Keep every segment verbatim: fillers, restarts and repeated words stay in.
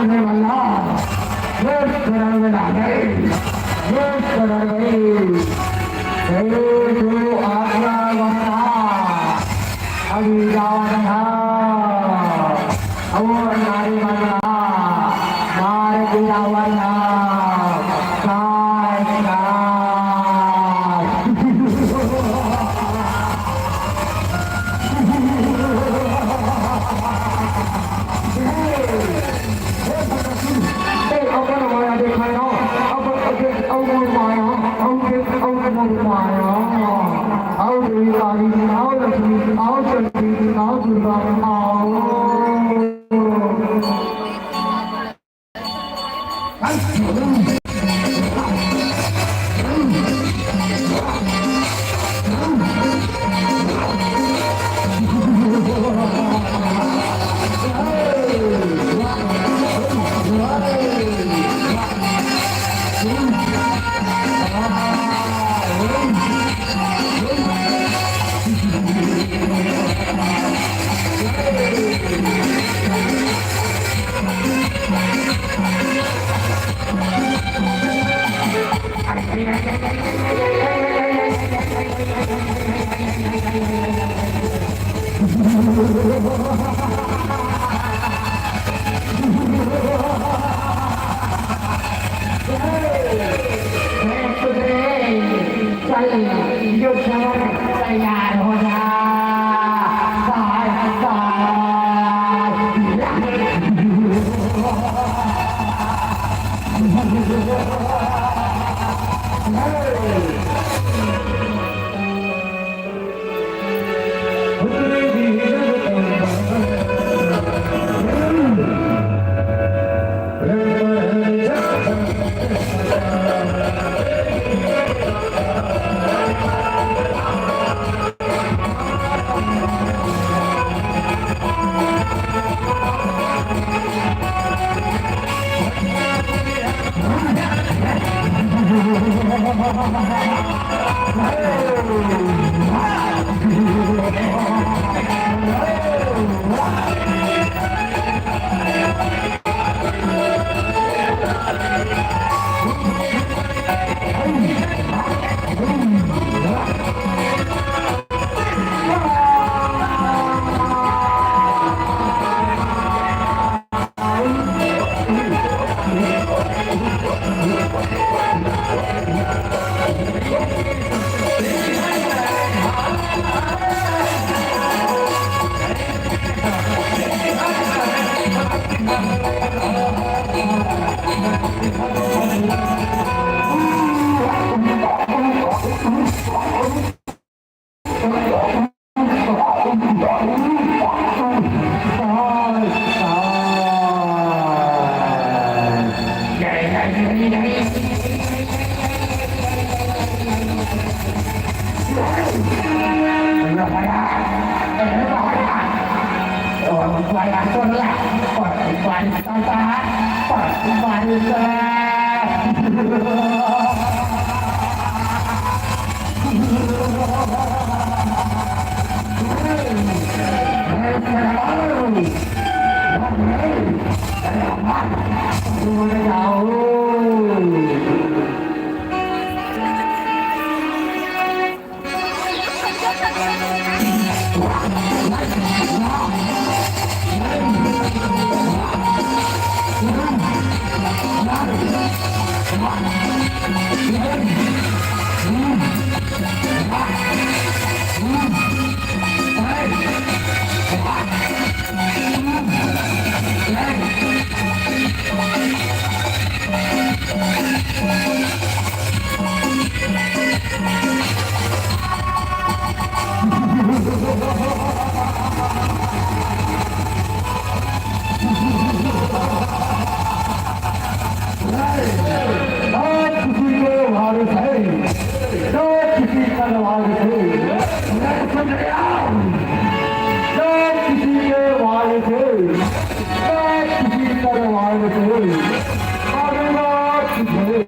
में वाला, ये करण में ना गए, ये करण में, ये जो आज्ञा वाला, अभी जावन हा, और नारी वाला, मार गिरावन हा, काय, काय। ए, अपन माया देखाय ना, अपन, अपन, अउ मोर माया, अउ देख, अउ मोर माया, अउ देवी काली, अउ लक्ष्मी, अउ चंडी, अउ दुर्गा, अउ। चल, यो जवान तैयार हो जा। बाय, बाय। ना किसी के वारिस है, ना किसी तलवार से, ना सुन रहा हूँ, ना किसी के वारिस है, ना किसी तलवार से, ना तुझे।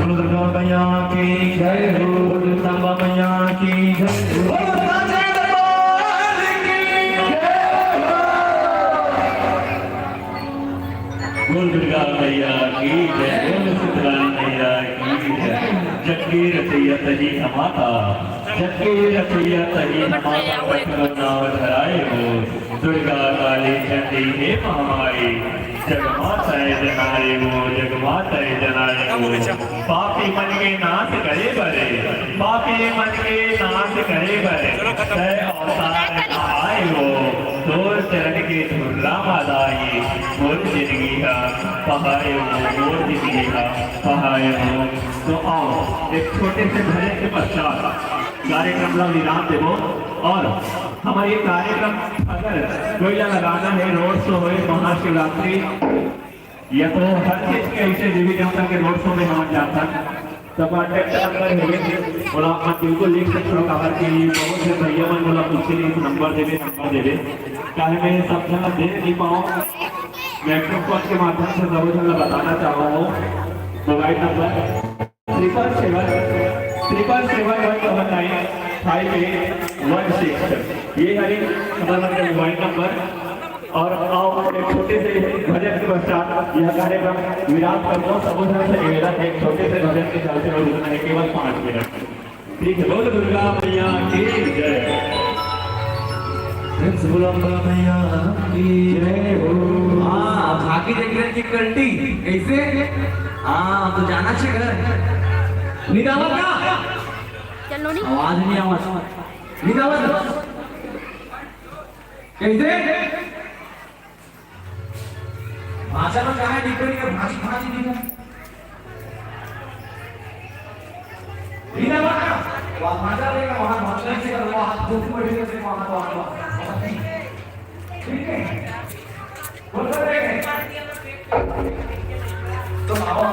बोलो दुर्गा मैया की जय हो, बोलो जगदम्बा मैया की जय हो, बोलो सांचे दरबार की जय हो। बोल दुर्गा मैया की जय, बोल शीतला मैया की जय। जग के रचैया तही अमाता, जग के रचैया तही अमाता, कतको नाव धराए हो। दुर्गा काली चंडी हे महामाई, जगमाता ए जनाए वो, जगमाता ए जनाए वो। पापी मन के नाश करे बरे, पापी मन के नाश करे बरे, तय अवतार आए वो। तोर चरण के धुर्रा मा दाई, मोर जिंदगी हा पहाए वो, मोर जिंदगी हा पहाए वो। तो आओ, एक छोटे से भजन के पश्चात कार्यक्रम ला विराम देबो और हमर ये कार्यक्रम अगर कोई ला लगाना है, रोड शो होए, महाशिवरात्रि या तो हर चीज के ऐसे देवी देवता के रोड शो में हमन जाथन, तो कॉन्टैक्ट नंबर है, ओला आप बिल्कुल लिख सकते हो। काबर कि बहुत से भैया मन मोला पूछे नहीं, नंबर देवे, नंबर देवे, काहे मैं सब झन ला दे नहीं पाऊँ। माइक्रोफोन के माध्यम से सब झन ला बताना चाह रहा हूँ, mobile number triple seven, triple seven one double nine five eight one six. ये हरे हमारा मोबाइल नंबर। और आओ, एक छोटे से भजन के पश्चात यह कार्यक्रम विराम करबो। सबो झन से निवेदन है, एक छोटे से भजन के चलते हुए रुकना है, केवल पाँच मिनट। ठीक है, बोल दुर्गा मैया की जय। प्रेम से बोलो अम्बा मैया की जय हो। हाँ, अब झांकी देख रहे हैं कि कल्टी कैसे? हाँ, तो जाना चाहिए घर। निदावत का? चलो नहीं। आवाज नहीं, आवाज। निदावत। कैसे? भाषा में कहा है, डिफरेंट है, भाजी, भाजी नहीं है। ठीक है, वहाँ, वहाँ भाषा लेगा, वहाँ भाषा लेगा, वहाँ हाथ धोती पड़ी है, वहाँ, वहाँ, वहाँ। ठीक है? बोल सकते हैं? तो आओ।